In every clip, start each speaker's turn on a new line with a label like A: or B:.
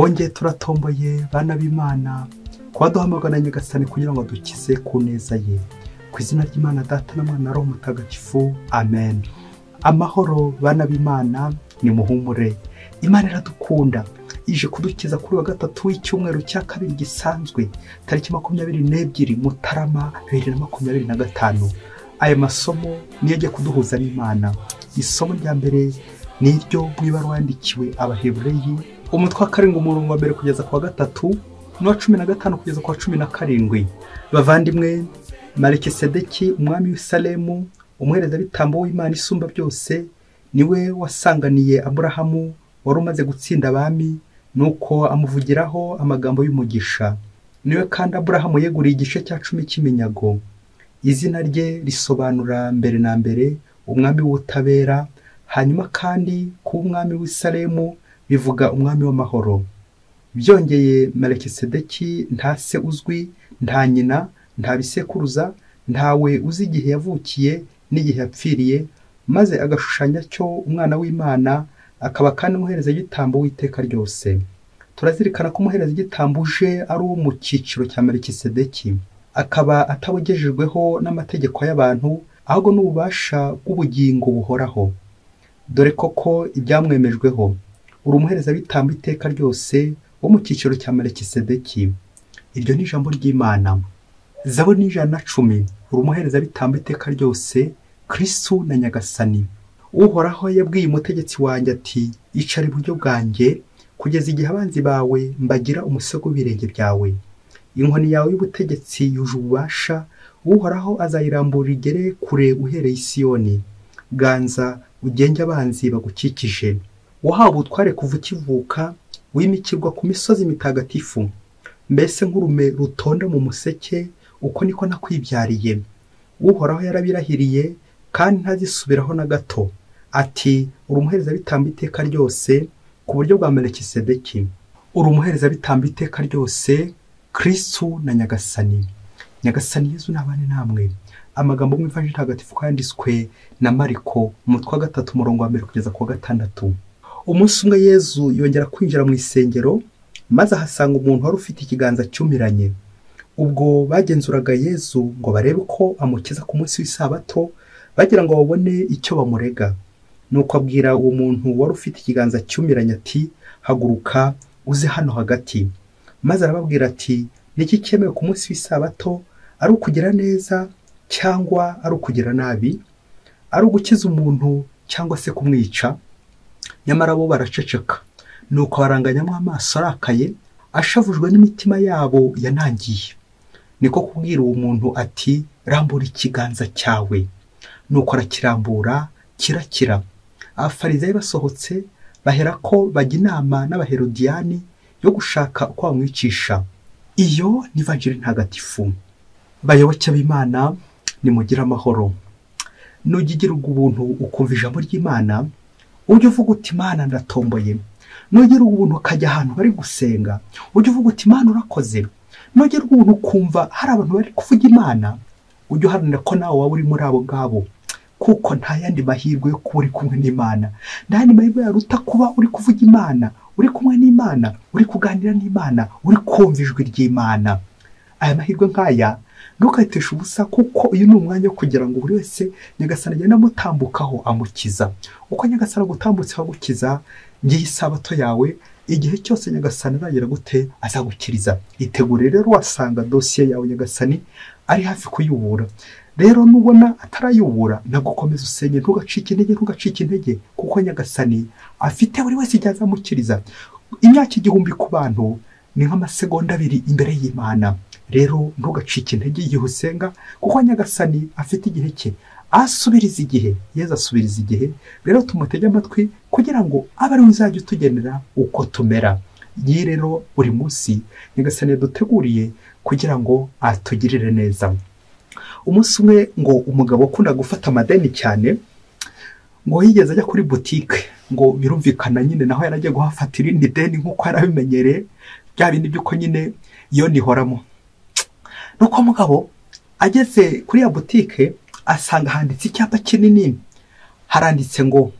A: Twongeye turatomboye bana b'Imana kuba duhamagara Nyagasani kugira ngo dukize ku neza ye. Ku izina ry'Imana Data na Mwana na Roho Mutagatifu, amen. Amahoro bana b'Imana, ni muhumure. Imana iradukunda, ije kudukiza kuri wa gatatu w'icyumweru cya kabiri gisanzwe, tariki 22 Mutarama 2025. Aya masomo niyo agiye kuduhuza n'Imana. Isomo rya mbere ni iryo mu ibaruwa yandikiwe Abahebureyi, umutwe wa 7 umurongo wa 1 kugeza ku wa 3 n'uwa 15 kugeza ku wa 17. Bavandimwe, Melikisedeki umwami w'i Salemu, umuherezabitambo w'Imana isumba byose, niwe wasanganiye Aburahamu wari umaze gutsinda abami, nuko amuvugiraho amagambo y'umugisha. Niwe kandi Aburahamu yeguriye igice cya 10 cy'iminyago. Izina rye risobanura mbere na mbere umwami w'ubutabera, hanyuma kandi kuba umwami w'i Salemu bivuga umwami w'amahoro. Byongeye, Melikisedeki nta se uzwi, nta nyina, nta bisekuruza, ntawe uzi igihe yavukiye n'igihe yapfiriye, maze agashushanya cyo umwana w'Imana, akaba kandi umuherezagitambo w'iteka ryose. Turazirikana ko umuherezagitambo uje ari uwo mu cyiciro cya Melikisedeki, akaba atabugejejweho n'amategeko y'abantu, ahubwo n'ububasha bw'ubugingo buhoraho. Dore koko ibyamwemejweho: uri umuherezabitambo iteka ryose wo mu cyiciro cya Melikisedeki. Iryo ni ijambo ry'Imana. Zaburi 110: uri umuherezabitambo iteka ryose, Kristu na Nyagasani. Uhoraho yabwiye umutegetsi wanjye ati: icara iburyo bwanjye kugeza igihe abanzi bawe mbagira umusego w'ibirenge byawe. Inkoni yawe y'ubutegetsi yuje ububasha, Uhoraho azayirambura igere kure uhereye i Siyoni. Ganza ugenge abanzi bagukikije. Wahawe ubutware kuva ukivuka, wimikirwa ku misozi mitagatifu. Mbese nk'urume rutonda mu museke, uko niko nakwibyariye. Uhoraho yarabirahiriye kandi ntazisubiraho na gato, ati: uri umuherezabitambo iteka ryose ku buryo bwa Melikisedeki. Uri umuherezabitambo iteka ryose, Kristu na Nyagasani. Nyagasani Yezu nabane namwe. Amagambo mu Ivanjiri Ntagatifu yanditswe na Mariko, umutwe wa 3 umurongo wa 1 kugeza ku wa 6. Umunsi umwe Yezu yongera kwinjira mu isengero, maze ahasanga umuntu wari ufite ikiganza cyumiranye. Ubwo bagenzuraga Yezu ngo barebe ko amukiza ku munsi w'isabato, bagira ngo babone icyo bamurega. Nuko abwira uwo muntu wari ufite ikiganza cyumiranye ati: haguruka uze hano hagati. Maze arababwira ati: niki cyemewe ku munsi w'isabato, ari ukugira neza cyangwa ari ukugira nabi, ari ugukiza umuntu cyangwa se kumwica? Nyamara bo baraceceka. Nuko baranganyamo amaso arakaye, ashavujwe n'imitima yabo yanangiye. Niko kubwira uwo muntu ati: rambura ikiganza cyawe. Nuko arakirambura, kirakira. Abafarisayo basohotse baherako bajya inama n'Abaherodiyani yo gushaka uko bamwicisha. Iyo ni Ivanjiri Ntagatifu. Bayoboke b'Imana, nimugire amahoro. Nujya ugirirwa ubuntu ukumva ijambo ry'Imana, ujye uvuga uti: Imana ndatomboye. Nugira ubuntu ukajya ahantu bari gusenga, ujye uvuga uti: Imana urakoze. Nugira ubuntu ukumva hari abantu bari kuvuga Imana, ujye uharanira ko nawe waba uri muri abo ngabo, kuko nta yandi mahirwe yo kuba uri kumwe n'Imana. Nta yandi mahirwe yaruta kuba uri kuvuga Imana, uri kumwe n'Imana, uri kuganira n'Imana, uri kumva ijwi ry'Imana. Aya mahirwe nk'aya ntukayiteshe ubusa, kuko uyu ni umwanya wo kugira ngo buri wese Nyagasani agende amutambukaho amukiza. Uko Nyagasani agutambutseho agukiza, ngiye isabato yawe, igihe cyose Nyagasani azagera gute azagukiriza. Itegure rero, wasanga dosiye yawe Nyagasani ari hafi kuyubura. Rero nubona atarayubura, ntabwo ukomeza usenye, ntugacike intege, ntugacike intege, kuko Nyagasani afite buri wese igihe azamukiriza. Imyaka 1000 ku bantu ni nk'amasegonda 2 imbere y'Imana. Rero ntugacike intege igihe usenga, kuko Nyagasani afite igihe cye, asubiriza igihe. Yezu asubiriza igihe. Rero tumutege amatwi kugira ngo abe ari we uzajya utugenera uko tumera. Iyi rero buri munsi Nyagasani yaduteguriye kugira ngo atugirire neza. Umunsi umwe ngo umugabo ukunda gufata amadeni cyane, ngo yigeze ajya kuri butike, ngo birumvikana nyine naho yaragiye guhafatira irindi deni nk'uko yarabimenyereye, bya bindi by'uko nyine iyo nihoramo. Nuko mugabo ageze kuri ya butike asanga handitse icyapa kinini, haranditse ngo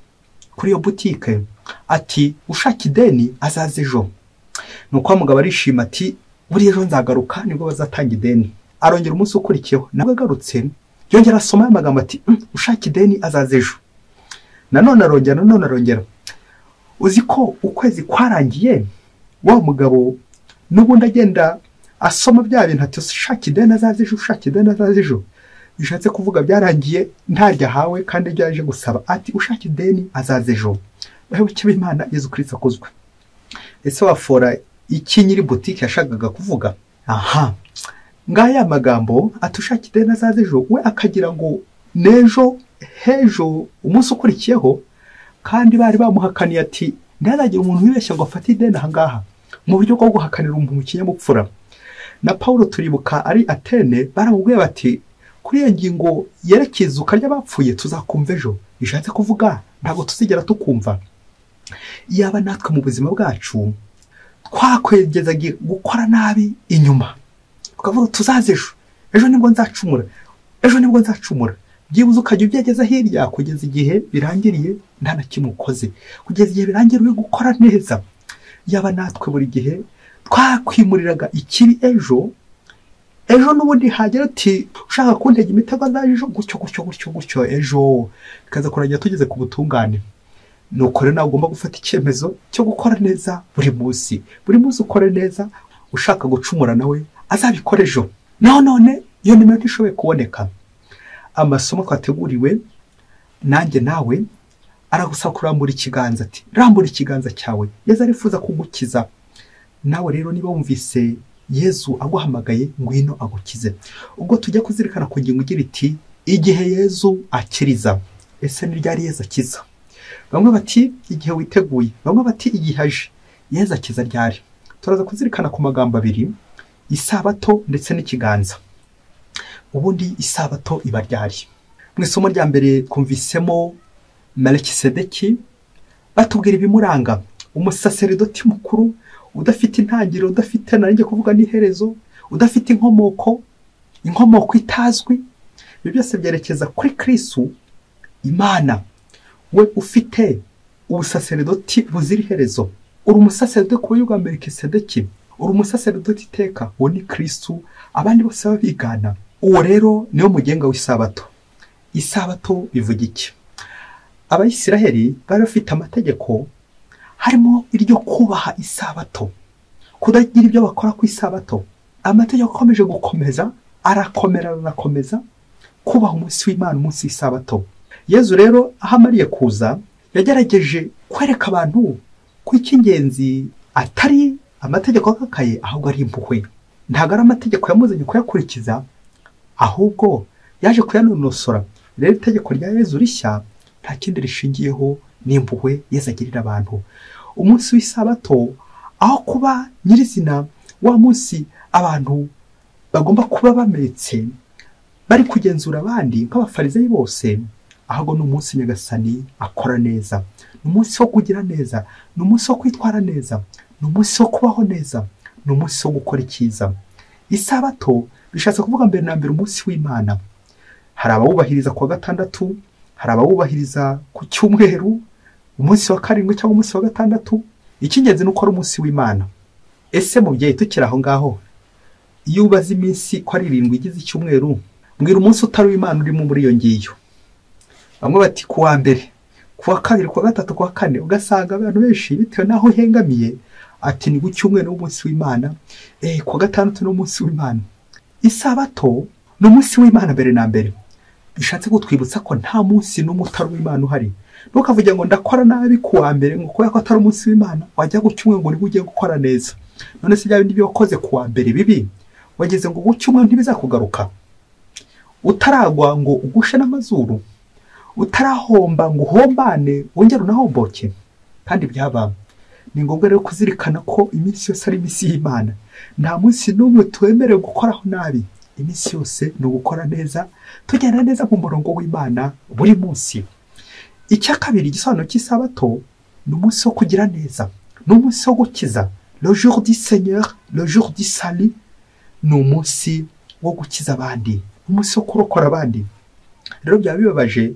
A: kuri iyo butike ati: ushaka ideni azaze ejo. Nuko wa mugabo arishima ati buriya ejo nzagaruka nibwo bazatanga ideni. Arongera umunsi ukurikiyeho nabwo agarutse yongera asoma aya magambo ati ushaka ideni azaza ejo. Nanone arongera, nanone arongera. Uzi ko ukwezi kwarangiye wa mugabo n'ubundi agenda asoma bya bintu ati ushaka ideni azaza ejo, ushaka ideni azaza ejo. Bishatse kuvuga byarangiye ntaryo ahawe kandi ibyo yaje gusaba ati ushaka ideni azaza ejo. Bayoboke b'Imana, Yezu Kristo akuzwe. Ese wafora iki nyiri butike yashakaga kuvuga? Aha ngaya magambo ati ushaka ideni azaza ejo, we akagira ngo n'ejo hejo umunsi ukurikiyeho, kandi bari bamuhakaniye ati ntihazagire umuntu wibeshya ngo afate ideni aha ngaha, mu buryo bwo guhakanira umuntu mu kinyabupfura. Na Paulo turibuka ari Atene baramubwiye bati kuri iyo ngingo yerekeye izuka ry'abapfuye tuzakumva ejo. Bishatse kuvuga ntabwo tuzigera tukumva. Iyaba natwe mu buzima bwacu twakwegezaga gukora nabi inyuma, tukavuga tuzaza ejo, ejo nibwo nzacumura, ejo nibwo nzacumura, byibuze ukajya ubyegeza hirya kugeza igihe birangiriye nta na kimwe ukoze, kugeza igihe birangiriye uri gukora neza. Yaba natwe buri gihe twakwimuriraga ikibi ejo, ejo n'ubundi hagera ati ushaka kuntega imitego azaje ejo, gutyo gutyo gutyo gutyo, ejo bikaza kurangira tugeze ku butungane. Nuko rero nawe ugomba gufata icyemezo cyo gukora neza buri munsi, buri munsi ukore neza. Ushaka gucumura nawe azabikora ejo. Naho none iyo nimero ntishoboye kuboneka. Amasomo twateguriwe nanjye nawe aragusaba kurambura ikiganza ati rambura ikiganza cyawe, Yezu arifuza kugukiza. Nawe rero niba wumvise Yezu aguhamagaye ngwino agukize. Ubwo tujya kuzirikana ku ngingo igira iti igihe Yezu akiriza. Ese ni ryari Yezu akiza? Bamwe bati igihe witeguye, bamwe bati igihe aje. Yezu akiza ryari? Turaza kuzirikana ku magambo abiri, isabato ndetse n'ikiganza. Ubundi isabato iba ryari? Mu isomo rya mbere twumvisemo Melikisedeki batubwira ibimuranga, umusaseridoti mukuru udafite intangiriro, udafite narinjye kuvuga n'iherezo, udafite inkomoko, inkomoko itazwi. Ibyo byose byerekeza kuri Kristo Imana, we ufite ubusaseridoti buzira iherezo. Uri umusaseridoti ku buryo bwa Melikisedeki, uri umusaseridoti iteka, uwo ni Kristo, abandi bose babigana. Uwo rero niwe mugenga w'isabato. Isabato bivuga iki? Abayisiraheli bari bafite amategeko harimo iryo kubaha isabato, kudagira ibyo bakora ku isabato. Amategeko akomeje gukomeza, arakomera arakomeza kubaha umunsi w'Imana, umunsi w'isabato. Yezu rero aho amariye kuza yagerageje kwereka abantu ko icy'ingenzi atari amategeko akakaye, ahubwo ari impuhwe. Ntabwo ari amategeko yamuzanye kuyakurikiza, ahubwo yaje kuyanonosora. Rero itegeko rya Yezu rishya nta kindi rishingiyeho n'impuhwe Yezu agirira abantu. Umunsi w'isabato aho kuba nyirizina wa munsi abantu bagomba kuba bametse bari kugenzura abandi nk'abafarizeyi bose, ahubwo ni umunsi Nyagasani akora neza, ni umunsi wo kugira neza, ni umunsi wo kwitwara neza, ni umunsi wo kubaho neza, ni umunsi wo gukora icyiza. Isabato bishatse kuvuga mbere na mbere umunsi w'Imana. Hari abawubahiriza ku wa gatandatu, hari abawubahiriza ku cyumweru, umunsi wa karindwi cyangwa umunsi wa gatandatu. Icy'ingenzi ni uko ari umunsi w'Imana. Ese mubyeyi tukiri aho ngaho, iyo ubaze iminsi ko ari irindwi igize icyumweru, mbwira umunsi utari uw'Imana urimo muri iyo ngiyo. Bamwe bati ku wa mbere, ku wa kabiri, ku wa gatatu, ku wa kane. Ugasanga abantu benshi bitewe n'aho uhengamiye ati ni ku cyumweru n'umunsi w'Imana, ku wa gatandatu n'umunsi w'Imana. Isabato ni umunsi w'Imana mbere na mbere. Bishatse kutwibutsa ko nta munsi n'umwe utari uw'Imana uhari. Ntukavuge ngo ndakora nabi ku wa mbere ngo kubera ko atari umunsi w'Imana, wajya ku cyumweru ngo nibwo ugiye gukora neza. None se bya bindi byo wakoze ku wa mbere bibi, wageze ngo ku cyumweru ntibizakugaruka? Utaragwa ngo ugushe n'amazuru, utarahomba ngo uhombane wongere unahomboke. Kandi byaba ni ngombwa rero kuzirikana ko iminsi yose ari iminsi y'Imana. Nta munsi n'umwe twemerewe gukoraho nabi. Iminsi yose ni ugukora neza, tugenda neza mu murongo w'Imana buri munsi. Icya kabiri, igisobanuro cy'isabato ni umunsi wo kugira neza, ni umunsi wo gukiza. Le jour du Seigneur, le jour du salut, ni umunsi wo gukiza abandi, umunsi wo kurokora abandi. Rero byaba bibabaje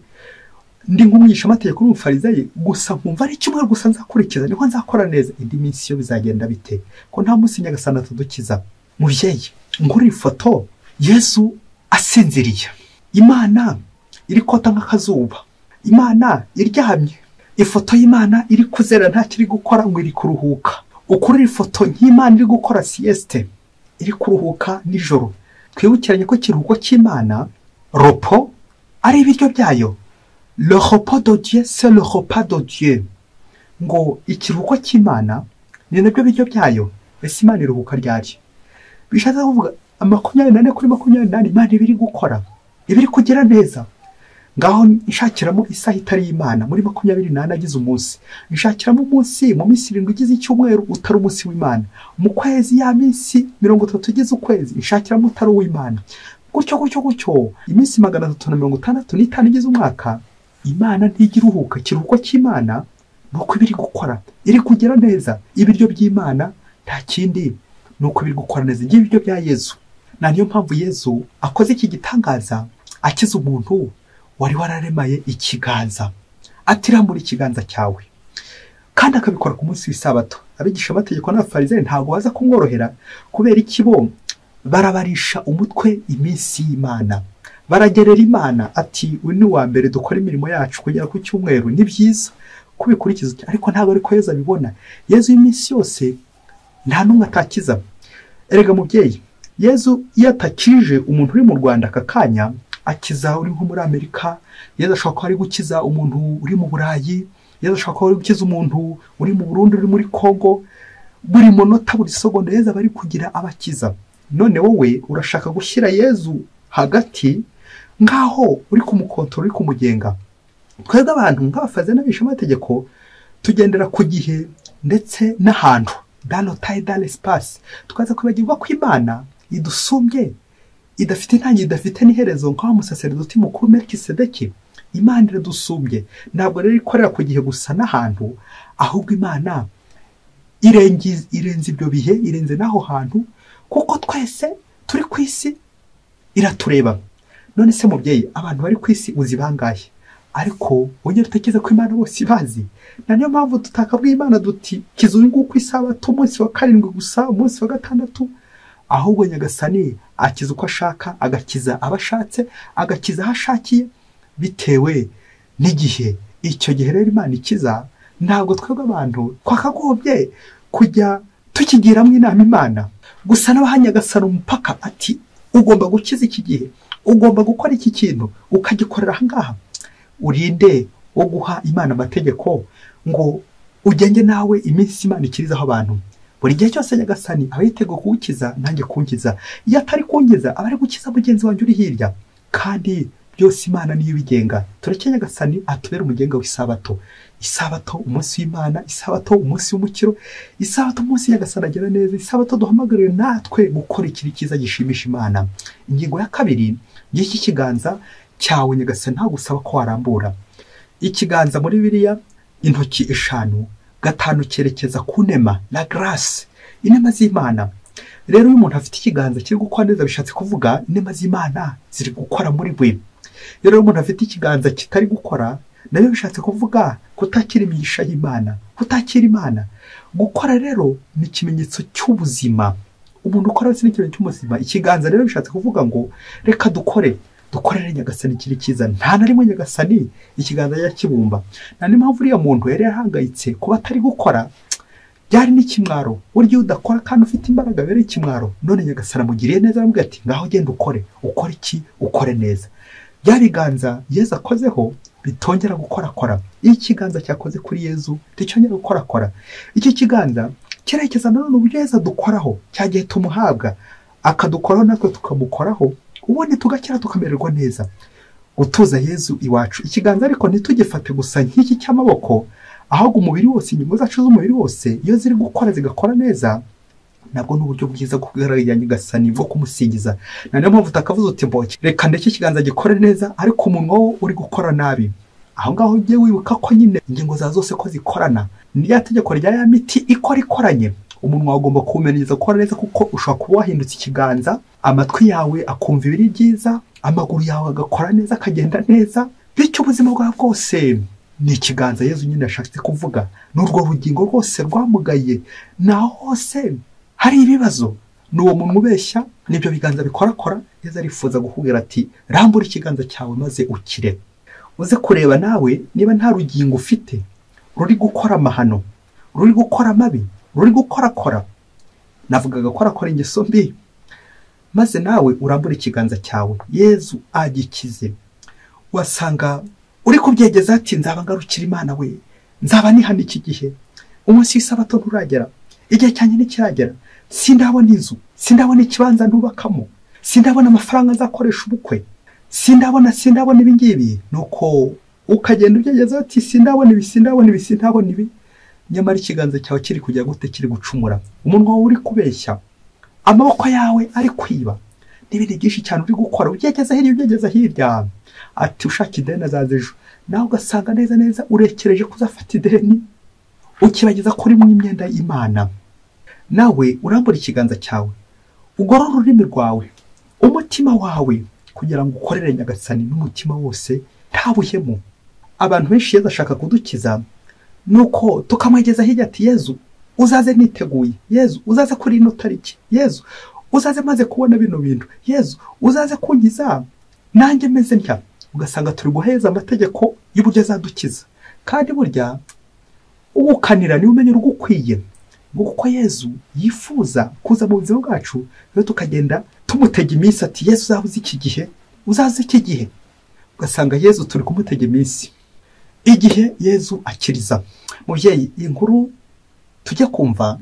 A: Ndi nk'umwigishamategeko n'umufarizayi gusa nkumva ari icyumweru gusa nzakurikiza, niho nzakora neza, indi minsi yo bizagenda bite? Ko nta munsi Nyagasani atadukiza. Mubyeyi, nguri ifoto Yesu asinziriye, Imana iri kota nk'akazuba, Imana iryamye, ifoto y'Imana iri kuzera nta kiri gukora ngo iri kuruhuka. Ukuri ifoto nk'Imana iri gukora sieste, iri kuruhuka nijoro. Twibukiranye ko ikiruhuko cy'Imana, repos, ari ibiryo byayo. Le repos de Dieu, c'est le repas de Dieu. Ngo ikiruhuko cy'Imana ni nabyo biryo byayo. Ese Imana iruhuka ryari? Bishatse kuvuga 24 kuri 24 Imana ibiri gukora, ibiri kugira neza. Ngaho nshakiramo isaha itari Imana muri 24 agize umunsi, nshakiramo umunsi mu minsi 7 igize icyumweru utari umunsi w'Imana, mu kwezi ya minsi 30 igize ukwezi nshakiramo utari uw'Imana, gutyo gutyo gutyo iminsi 365 igize umwaka. Imana ntigiruhuka. Ikiruhuko cy'Imana nuko ibiri gukora, iri kugira neza. Ibiryo by'Imana nta kindi nuko ibiri gukora neza, ibiryo bya Yesu. Na niyo mpamvu Yesu akoze iki gitangaza, akiza umuntu wari wararemaye ikiganza, atirambura ikiganza cyawe, kandi akabikora ku munsi w'isabato. Abigisha amategeko n'abafarisayo ntabwo baza kumworohera, kubera iki? Bo barabarisha umutwe iminsi y'Imana, baragerera Imana ati uyu ni uwa mbere dukora imirimo yacu kugera ku cyumweru, ni byiza kubikurikiza, ariko ntabwo ariko Yesu abibona. Yesu iminsi yose nta n'umwe atakiza. Erega mubyeyi, Yesu iyo atakije umuntu uri mu Rwanda aka kanya, akiza uri nko muri Amerika. Yesu ashobora kuba ari gukiza umuntu uri mu Burayi, Yesu ashobora kuba ari gukiza umuntu uri mu Burundi, uri muri Kongo. Buri munota, buri segonda Yesu aba ari kugira abakiza. None wowe urashaka gushyira Yesu hagati nkaho uri kumukontorora, uri kumugenga. Twebwe abantu nk'abafarisayo n'abigishamategeko tugendera ku gihe ndetse n'ahantu, dans le temps et dans l'espace. Tukaza kwibagirwa ko Imana idusumbye, idafite intangiriro, idafite n'iherezo, nk'aho umusaseredoti mukuru Melkisedeki. Imana iradusumbye, ntabwo rero ikorera ku gihe gusa n'ahantu, ahubwo Imana irenze ibyo bihe, irenze n'aho hantu, kuko twese turi ku isi iratureba. None se mubyeyi, abantu bari ku isi uzi bangahe? Ariko wongera utekereze ko Imana bose ibazi. Na niyo mpamvu tutakabwiye Imana duti kiza uyu nguyu ku isabato, umunsi wa 7 gusa, umunsi wa 6. Ahubwo Nyagasani akiza uko ashaka, agakiza abashatse, agakiza aho ashakiye bitewe n'igihe. Icyo gihe rero Imana ikiza, ntabwo twebwe abantu twakagombye kujya tukigiramo inama Imana gusa. N'abaha Nyagasani umupaka ati ugomba gukiza iki gihe, ugomba gukora iki kintu, ukagikorera aha ngaha. Urinde wo guha Imana amategeko ngo ugenge nawe iminsi Imana ikirizaho abantu. Buri gihe cyose Nyagasani aba yiteguye kuwukiza, nanjye kunkiza. Iyo atari kunkiza, aba ari gukiza mugenzi wanjye uri hirya. Kandi byose Imana niyo ibigenga. Tureke Nyagasani atubere umugenga w'isabato. Isabato umunsi w'Imana, isabato umunsi w'umukiro, isabato umunsi Nyagasani agira neza, isabato duhamagariwe natwe gukora ikiri cyiza gishimisha Imana. Ingingo ya kabiri y'iki kiganza cyawe Nyagasani ntagusaba ko warambura. Ikiganza muri Bibiliya intoki 5, 5 cyerekeza ku nema, la grâce, inema z'Imana. Rero iyo umuntu afite ikiganza kiri gukora neza, bishatse kuvuga inema z'Imana ziri gukora muri we. Rero iyo umuntu afite ikiganza kitari gukora, nabyo bishatse kuvuga kutakira imigisha y'Imana, kutakira Imana. Gukora rero ni ikimenyetso cy'ubuzima. Umuntu ukora wese ni ikimenyetso cy'ubuzima. Ikiganza rero bishatse kuvuga ngo reka dukore, dukorere Nyagasani kiri cyiza. Nta na rimwe Nyagasani ikiganza yakibumba. Nta n'impamvu uriya muntu yari yarahangayitse kuba atari gukora, byari n'ikimwaro. Burya udakora kandi ufite imbaraga bere ikimwaro. None Nyagasani amugiriye neza, aramubwira ati ngaho genda ukore, ukore iki? Ukore neza. Bya biganza Yesu akozeho bitongera gukorakora. Iyo ikiganza cyakoze kuri Yesu nticyongera gukorakora. Iki kiganza cyerekeza nanone uburyo Yesu adukoraho, cya gihe tumuhabwa akadukoraho natwe tukamukoraho, ubundi tugakira tukamererwa neza. Gutuza Yesu iwacu. Ikiganza ariko ntitugifate gusa nk'iki cy'amaboko, ahubwo umubiri wose, ingingo zacu z'umubiri wose iyo ziri gukora zigakora neza, nabwo n'uburyo bwiza bwo kugaragara Nyagasani, bwo kumusingiza. Na niyo mpamvu utakavuze uti mboke reka ndeke ikiganza gikore neza, ariko umunwa wo uri gukora nabi. Aho ngaho ujye wibuka ko nyine ingingo za zose ko zikorana. Ni ya tegeko rya ya miti ikora ikoranye. Umunwa ugomba kuwumenyereza gukora neza, kuko ushobora kuba wahindutse ikiganza, amatwi yawe akumva ibiri byiza, amaguru yawe agakora neza akagenda neza, Bityo ubuzima bwawe bwose ni ikiganza Yezu nyine yashatse kuvuga, n'urwo rugingo rwose rwamugaye, naho hose hari ibibazo, ni uwo muntu ubeshya, n'ibyo biganza bikorakora. Yezu arifuza gukubwira ati rambura ikiganza cyawe maze ukire. Uze kureba nawe niba nta rugingo ufite ruri gukora amahano, ruri gukora amabi, ruri gukorakora, navugaga korakora ingeso mbi, maze nawe urambura ikiganza cyawe Yezu agikize. Wasanga uri kubyegeza ati nzaba ngarukira Imana we, nzaba nihana iki gihe, umunsi w'isabato nturagera, igihe cyanjye ntikiragera, sindabona inzu, sindabona ikibanza nubakamo, sindabona amafaranga nzakoresha ubukwe, sindabona ibi ngibi. Nuko ukagenda ubyegeza ati sindabona ibi, sindabona ibi, sindabona ibi, nyamara ikiganza cyawe kiri kujya gute? Kiri gucumura, umunwa wawe uri kubeshya, amaboko yawe ari kwiba, n'ibindi byinshi cyane uri gukora, ubyegeza hirya, ubyegeza hirya, ati ushaka ideni azaza ejo, nawe ugasanga neza neza urekereje kuzafata ideni, ukibagiza kuri mu imyenda y'Imana. Nawe urambura ikiganza cyawe, ugorora ururimi rwawe, umutima wawe, kugira ngo ukorere Nyagasani n'umutima wose nta buhemu. Abantu benshi Yezu ashaka kudukiza, nuko tukamwegeza hirya ati Yezu uzaze niteguye, Yezu uzaze kuri ino tariki, Yezu uzaze maze kubona bino bintu, Yezu uzaze kunkiza nanjye meze ntya. Ugasanga turi guheza amategeko y'uburyo azadukiza, kandi burya ugukanira niwe umenya urugukwiye. Kuko Yezu yifuza kuza mu buzima bwacu, rero tukagenda tumutega iminsi ati Yezu uzabuze iki gihe, uzaze iki gihe. Ugasanga Yezu turi kumutega iminsi igihe Yezu akiriza. Mubyeyi, iyi nkuru tujye kumva,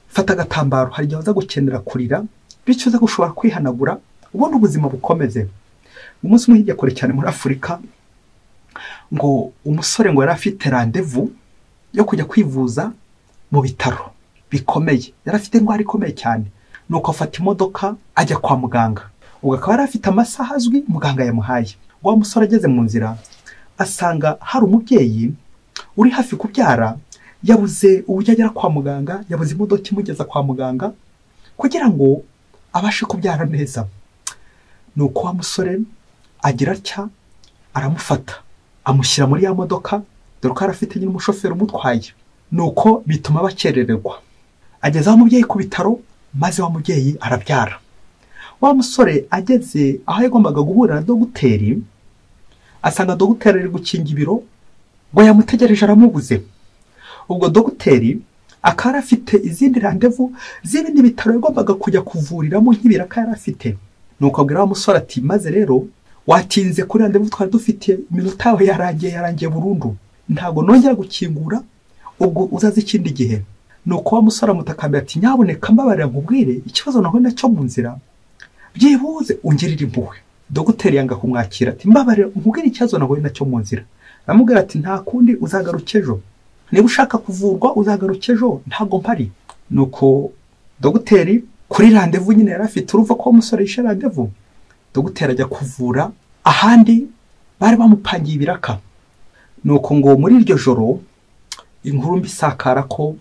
A: fata agatambaro, hari igihe uza gukenera kurira, bityo uza gushobora kwihanagura ubona ubuzima bukomeze. Umunsi umwe hirya kure cyane muri Afurika, ngo umusore ngo yari afite randevu yo kujya kwivuza mu bitaro bikomeye, yari afite indwara ikomeye cyane. Nuko afata imodoka ajya kwa muganga, ubwo akaba yari afite amasaha azwi muganga yamuhaye. Wa musore ageze mu nzira asanga hari umubyeyi uri hafi kubyara, yabuze uburyo agera kwa muganga, yabuze imodoka imugeza kwa muganga kugira ngo abashe kubyara neza. Nuko wa musore agira atya aramufata, amushyira muri ya modoka, dore ko yari afite nyine umushoferi umutwaye. Nuko bituma bakerererwa, ageze aho umubyeyi ku bitaro, maze wa mubyeyi arabyara. Wa musore ageze aho yagombaga guhurira na dogiteri, asanga dogiteri ari gukinga ibiro, ngo yamutegereje aramubuze. Ubwo dogiteri akaba afite izindi randevu z'ibindi bitaro yagombaga kujya kuvuriramo nk'ibiraka yari afite. Nuko abwira wa musore ati maze rero watinze kuri randevu twari dufite, iminota yawe yarangiye burundu, ntabwo nongera gukingura, ubwo uzaze ikindi gihe. Nuko wa musore amutakambira ati nyaboneka mbabarira nkubwire ikibazo nahuye nacyo mu nzira, byibuze ungirire impuhwe. Dogiteri yanga kumwakira ati mbabarira nkubwire ikibazo nahuye nacyo mu nzira. Aramubwira ati nta kundi, uzagaruke ejo, niba ushaka kuvurwa uzagaruke ejo, ntabwo mpari. Nuko dogiteri kuri randevu nyine yari afite, uruva ko umusore yishe randevu, dogiteri ajya kuvura ahandi bari bamupangiye ibiraka. Nuko ngo muri iryo joro inkuru mbi isakara ko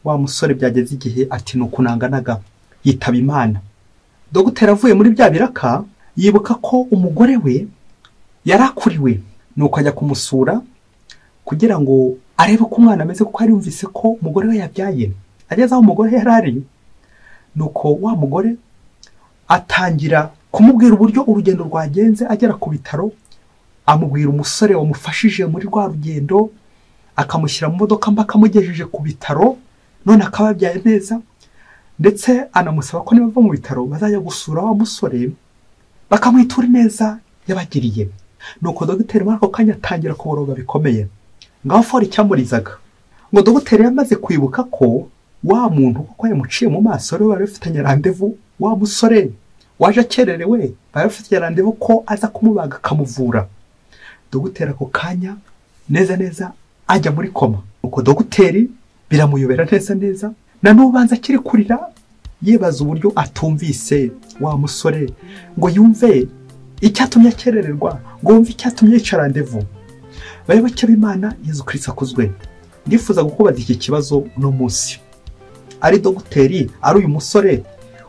A: wa musore byageze igihe ati nuko nanganaga, yitaba Imana. Dogiteri avuye muri bya biraka yibuka ko umugore we yarakuriwe, nuko ajya kumusura kugira ngo arebe ko umwana ameze, kuko yari yumvise ko umugore we yabyaye. Ageze aho umugore yari ari, nuko wa mugore atangira kumubwira uburyo urugendo rwagenze agera ku bitaro, amubwira umusore wamufashije muri rwa rugendo, akamushyira mu modoka mpaka amugejeje ku bitaro, none akaba yabyaye neza. Ndetse anamusaba ko niba bava mu bitaro bazajya gusura wa musore bakamwitura neza yabagiriye. Nuko dogiteri muri ako kanya atangira kuboroga bikomeye. Ngaho fora icyamurizaga, ngo dogiteri yamaze kwibuka ko wa muntu kuko yamuciye mu maso rero bari bafitanye randevu, wa musore waje akererewe bari bafitanye randevu ko aza kumubaga akamuvura. Dogiteri ako kanya neza neza ajya muri koma. Nuko dogiteri biramuyobera neza neza, na n'ubanza akiri kurira yibaza uburyo atumvise wa musore ngo yumve icyatumye akerererwa, ngo yumve icyatumye yica randevu. Bayoboke b'Imana, Yezu Kristo akuzwe. Ndifuza kukubaza iki kibazo uno munsi: ari dogiteri, ari uyu musore,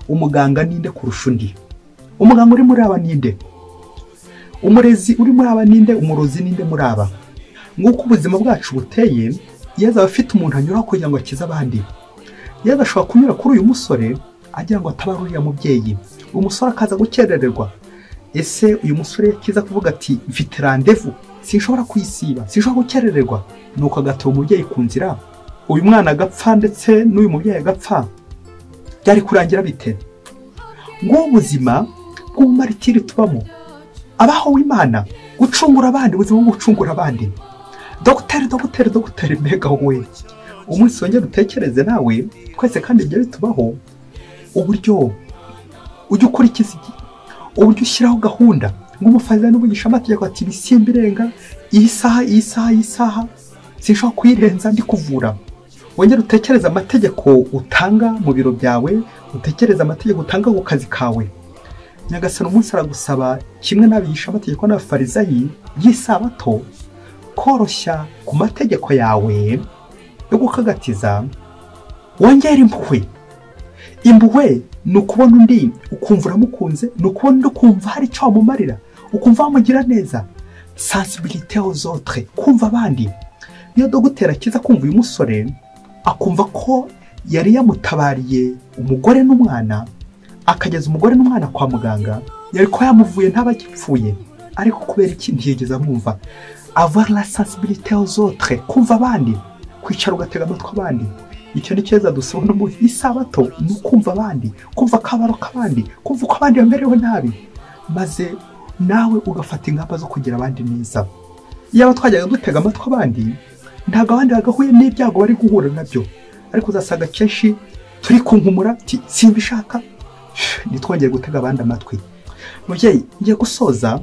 A: umuganga ninde kurusha undi? Umuganga uri muri aba ninde? Umurezi uri muri aba ninde? Umurozi ninde muri aba? Nk'uko ubuzima bwacu buteye, Yezu aba afite umuntu anyuraho kugira ngo akize abandi. Yezu ashobora kunyura kuri uyu musore agira ngo atabare uriya mubyeyi, umusore akaza gukerererwa. Ese uyu musore yakiza kuvuga ati mfite randevu, sinshobora kuyisiba, sinshobora gukerererwa, nuko agatoba umubyeyi ku nzira, uyu mwana agapfa ndetse n'uyu mubyeyi agapfa, byari kurangira bite? Ngubu ubuzima bw'ubumaritiri tubamo, abaho w'Imana, gucungura abandi, ubuzima bwo gucungura abandi. Dogiteri, dogiteri, dogiteri, mbega wowe! Umunsi wongera utekereze nawe, twese kandi ibyo bitubaho, uburyo ujya ukurikiza, uburyo ushyiraho gahunda. Nk'umufarisayo n'umwigishamategeko ati ibisimba irenga iyi saha, iyi saha, iyi saha sinshobora kuyirenza ndi kuvura. Wongere utekereze amategeko utanga mu biro byawe, utekereze amategeko utanga ku kazi kawe. Nyagasani umunsi aragusaba kimwe n'abigishamategeko n'abafarisayi by'isabato, koroshya ku mategeko yawe yo gukagatiza, wongere impuhwe. Impuhwe ni ukubona undi ukumva uramukunze, ni ukubona undi ukumva hari icyo wamumarira, ukumva wamugira neza. Sensibilité aux autres, kumva abandi. Niyo dogiteri akiza kumva uyu musore, akumva ko yari yamutabariye umugore n'umwana, akageza umugore n'umwana kwa muganga, yari ko yamuvuye ntabagipfuye, ariko kubera iki ntiyigeze amwumva. Avoir la sensibilité aux autres, kumva abandi, kwicara ugatega amatwi abandi. Icyo ni cyiza dusaba no mu isabato, ni ukumva abandi, kumva akabaro k'abandi, kumva uko abandi bamerewe nabi, maze nawe ugafata ingamba zo kugira abandi neza. Iyaba twajyaga dutega amatwi abandi, ntabwo abandi bagahuye n'ibyago bari guhura nabyo, ariko uzasanga kenshi turi kunkumura simbishaka, ntitwongere gutega abandi amatwi. Mubyeyi, ngiye gusoza,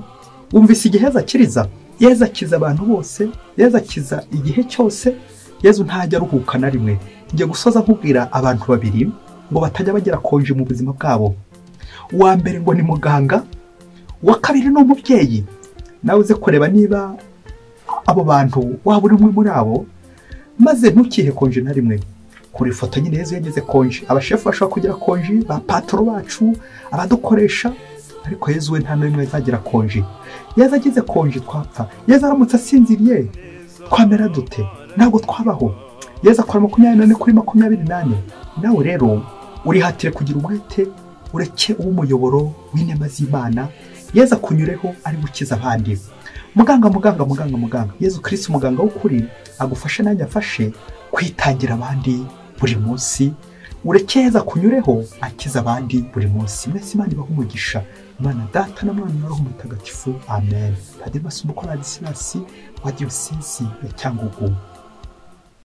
A: wumvise igihe Yezu akiriza. Yezu akiza abantu bose, Yezu akiza igihe cyose, Yezu ntajya aruhuka na rimwe. Ngiye gusoza nkubwira abantu babiri ngo batajya bagira konje mu buzima bwabo. Uwa mbere ngo ni muganga, uwa kabiri ni umubyeyi. Nawe uze kureba niba abo bantu waba uri umwe muri abo, maze ntukihe konje na rimwe. Kuri ifoto nyine Yezu yageze konje, abashefu bashobora kugira konje, ba patro bacu, abadukoresha, ariko Yezu we nta n'imwe azagira konje. Yezu agize konje twapfa. Yezu aramutse asinziriye twamera dute? Ntabwo twabaho. Yezu akora 24 kuri 24. Nawe rero urihatire kugira umwete, ureke uw'umuyoboro w'inema z'Imana, Yezu akunyureho ari gukiza abandi. Muganga, muganga, muganga, muganga, Yezu Kristo muganga w'ukuri agufashe nanjye afashe kwitangira abandi buri munsi. Ureke Yezu akunyureho akiza abandi buri munsi. Mwese Imana ibahe umugisha. Imana Data na Mwana na Roho Mutagatifu. Amen. Padiri Masumbuko Ladislas wa Diyosezi ya Cyangugu.